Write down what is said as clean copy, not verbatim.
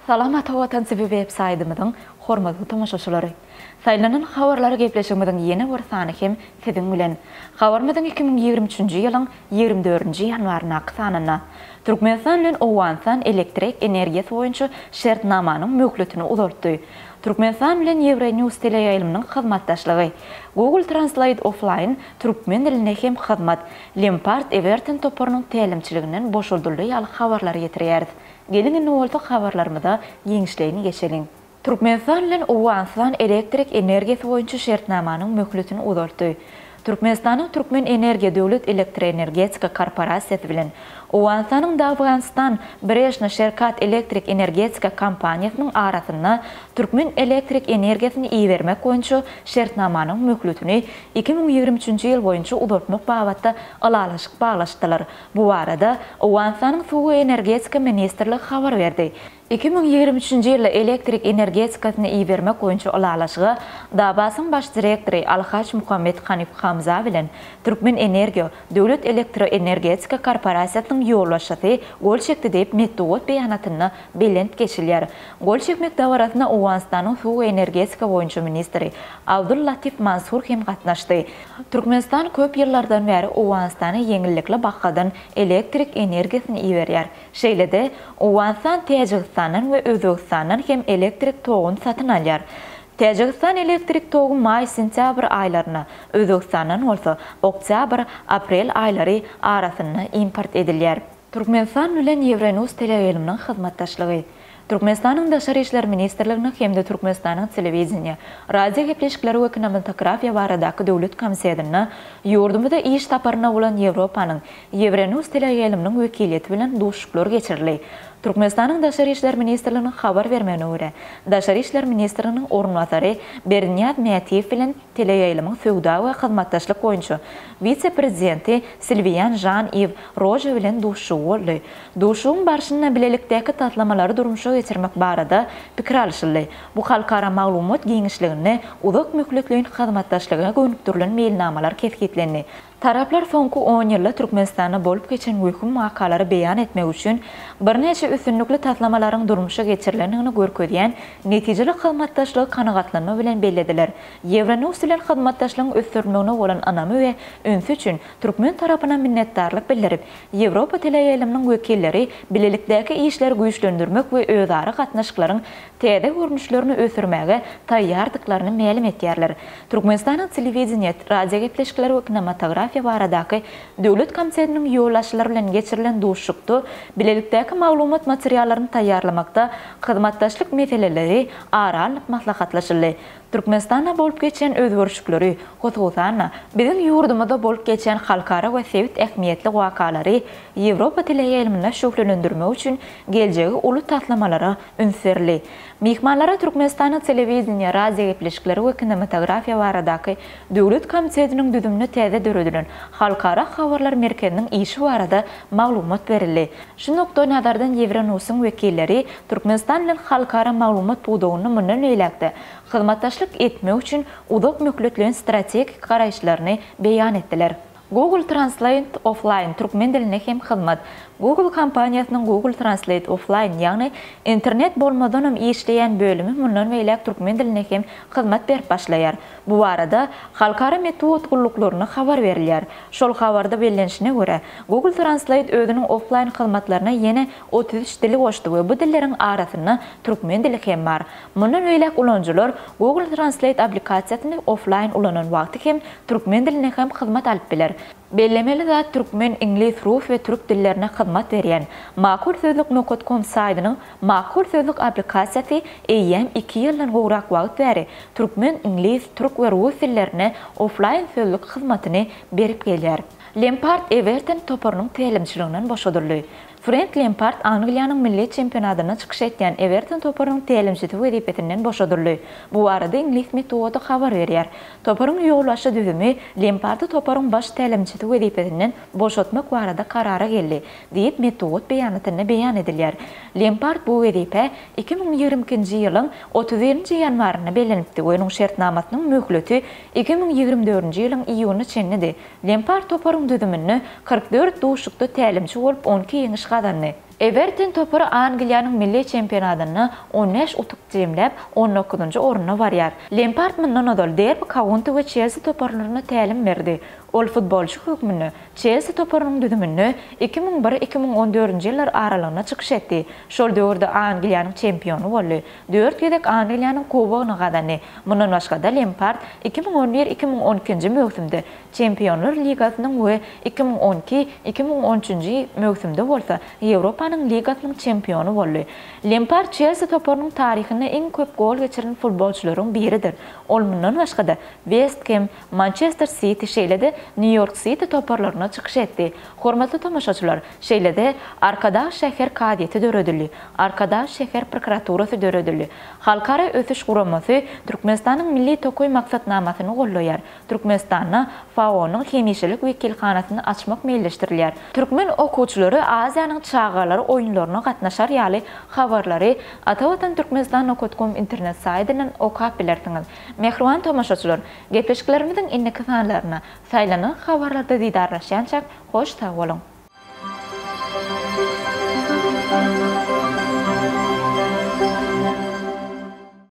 Salam Ata Watan TV web saýdymyzyň hormatly tomaşaçylary! Saýlanan habarlar gepleşigimiziň ýene bir sany hem siziň bilen. Habarymyzyň 2023-nji ýylyň 24-nji ýanwaryndaky sanynda Türkmenistan bilen Owganystan elektrik energiýasy boýunça şertnamanyň möhletini uzaltdy. Türkmenistan bilen Euronews teleýaýlymynyň hyzmatdaşlygy. Google Translate Offline türkmen dilinde hem hyzmat. Lempard Ewerton toparynyň tälimçiliginden boşadyldy ýaly habarlary ýetirýäris. Geliň indi bolsa habarlarymyza giňişleýin geçeliň. Türkmenistan bilen Owganystan elektrik energiýasy boýunça şertnamanyň möhletini uzaltdy. Türkmenistanyň Türkmenenergiýa döwlet elektroenergetika korporasiýasy bilen Owganystanyň Dawganystan Breshna Şerkat elektrik energetika kompaniýasynyň arasynda türkmen elektrik energiýasyny ibermek boýunça şertnamanyň möhletini 2023-nji ýyl boýunça uzaltmak babatda ylalaşyk baglaşdylar. Bu barada Owganystanyň Suw we energetika ministrligi habar berdi. 2023-nji ýylda elektrik energetikasyny ibermek boýunça ylalaşyga DABAS-yň baş direktory Alhaj Muhammet Hanif Hamza bilen Türkmenenergiýa döwlet elektroenergetika korporasiýasynyň ýolbaşçysy gol çekdi diýip, metbugat beýanatynda bellenip geçilýär. Gol çekmek dabarasyna Owganystanyň suw we energetika boýunça ministri Abdul Latif Mansur hem gatnaşdy. Türkmenistan köp ýyllardan bäri Owganystana ýeňillikli bahadan elektrik energiýasyny iberýär. Şeýle-de, Owganystan Täjigistandan we Özbegistandan hem elektrik toguny satyn alýar. Täjigistan elektrik togy maý-sentýabr aýlarynda, Özbegistandan bolsa oktýabr, aprel aýlary arasynda import edilýär. Türkmenistan bilen Ýewronews teleýaýlymynyň hyzmatdaşlygy. Türkmenistanyň Daşary işler ministrliginiň hem-de Türkmenistanyň Telewideniýe, radiogepleşikleri we kinematografiýa baradaky döwlet komitetinde ýurdumyza iş saparynda bolan Ýewropanyň Ýewronews teleýaýlymynyň wekiliýeti bilen duşuşyklar geçirildi. Türkmenistanyň Daşary işler ministrliginiň habar bermegine görä, Daşary işler ministriniň orunbasary Berdinyýaz Mätiýew bilen teleýaýlymyň söwda we hyzmatdaşlyk boýunça wise-prezidenti Silwian Žan-Iw Rože bilen duşuşygy boldy. Duşuşygyň barşynda bilelikdäki taslamalary durmuşa geçirmek barada pikir alyşyldy. Bu halkara maglumat giňişliginde uzak möhletleýin hyzmatdaşlyga gönükdirilen meýilnamalar kesgitlendi. Taraplar soňky on ýylda Türkmenistanda bolup geçen möhüm wakalary beýan etmek üçin birnäçe üstünlikli taslamalaryň durmuşa geçirilendigini görkezýän netijeli hyzmatdaşlygy kanagatlanma bilen bellediler. Ýewronews bilen hyzmatdaşlygyň ösdürilmegine bolan ynamy we ünsi üçin türkmen tarapyna minnetdarlyk bildirip, Ýewropa teleýaýlymynyň wekilleri bilelikdäki işleri güýçlendirmek we özara gatnaşyklaryň täze görnüşlerini ösdürmäge taýýardyklaryny mälim etýärler. Türkmenistanyň Telewideniýe, radiogepleşikler we kinematografiýa baradaky döwlet komitetiniň ýolbaşçylary bilen geçirilen duşuşykda bilelikdäki maglumat materiallaryny taýýarlamakda hyzmatdaşlyk meseleleri ara alnyp maslahatlaşyldy. Türkmenistanda bolup geçýän özgerişlikleri, hususan-da, biziň ýurdumyzda bolup geçýän halkara we sebit ähmiýetli wakalary Ýewropa teleýaýlymynda şöhlelendirmek üçin geljegi uly taslamalara üns berildi. Myhmanlara Türkmenistanyň Telewideniýe, radiogepleşikleri we kinematografiýa baradaky döwlet komitetiniň düzüminde täze döredilen Halkara habarlar merkeziniň işi barada maglumat berildi. Şu nukdaýnazardan Ýewronusyň wekilleri Türkmenistan bilen halkara maglumat pudagynda mundan beýläk-de hyzmatdaşlyk etmek üçin uzak möhletleýin strategik garaýyşlaryny beýan etdiler. Google Translate Offline türkmen dilinde hem hyzmat. Google kompaniýasynyň Google Translate Offline, ýagny internet bolmazdanam işleýän bölümi mundan beýläk türkmen dilinde hem hyzmat berip başlaýar. Bu barada halkara metbugat gulluklarynda habar berilýär. Şol habarda bellenişine görä, Google Translate özüniň oflaýn hyzmatlaryna ýene 33 dili goşdy we bu dilleriň arasynda türkmen dili hem bar. Mundan beýläk ulanyjylar Google Translate applikasiýasyny oflaýn ulanan wagty hem türkmen dilinde hem hyzmat alyp biler. Bellemeli zat türkmen, iňlis, rus we türk dillerine hyzmat berýän Makul Sözlük nokat kom saýdynyň Makul Sözlük applikasiýasy eýýäm iki ýyldan gowrak wagt bäri türkmen, iňlis, türk we rus dillerinde oflaýn sözlük hyzmatyny berip gelýär. Lempard Ewerton toparynyň tälimçiliginden boşadyldy. Frenk Lempard Angliýanyň milli çempionatynda çykyş etýän Ewerton toparynyň tälimçisi wezipesinden boşadyldy. Bu barada iňlis metbugaty habar berýär. Toparyň ýolbaşçy düzümi Lempardy toparyň baş tälimçisi wezipesinden boşatmak barada karara geldi, diýip, metbugat beýanatynda beýan edilýär. Lempard bu wezipä 2022-nji ýylyň 31-nji ýanwarynda bellenipdi we onuň şertnamasynyň möhleti 2024-nji ýylyň iýunyna çenlidi. Lempard toparyň düzüminde 44 duşuşykda tälimçi bolup, 12 ýeňiş gazandy. gazandy. Ewerton topary Angliýanyň milli çempionatynda 15 utuk jemläp, on dokuzynjy orunda barýar. Lempard mundan ozal Derbi Kaunti we Çelsi toparlaryna tälim berdi. Ol futbolçy hökmünde Çelsi toparynyň düzüminde 2001, 2014-nji ýyllar aralygynda çykyş etdi. Şol döwürde Angliýanyň çempiony boldy. Dört gezek Angliýanyň kubogyny gazandy. Mundan başga-da Lempard 2011, 2012-nji möwsümde Çempionlar ligasynyň we 2012, 2013-nji möwsümde bolsa Ýewropanyň ligasynyň çempiony boldy. Lempard Çelsi toparynyň taryhynda iň köp gol geçiren futbolçylaryň biridir. Ol mundan başga-da West Hem, Mançester Siti şeýle-de Nýu-Ýork Siti toparlarynda çykyş etdi. Hormatly tomaşaçylar, şeýle-de Arkadag şäher kazyýeti döredildi. Arkadag şäher prokuraturasy döredildi. Halkara ösüş guramasy Türkmenistanyň Milli tokaý maksatnamasyny goldaýar. Türkmenistanda FAO-nyň hemişelik wekilhanasyny açmak meýilleşdirilýär. Türkmen okuwçylary Aziýanyň çagalar oýunlaryna gatnaşar ýaly habarlary Atavatan Türkmenistan nokat kom internet saýtyndan okap bilersiňiz. Mähriban tomaşaçylar, gepleşiklerimiziň indiki sanlarynda saýlanan habarlarda didarlaşýançak hoş sag boluň!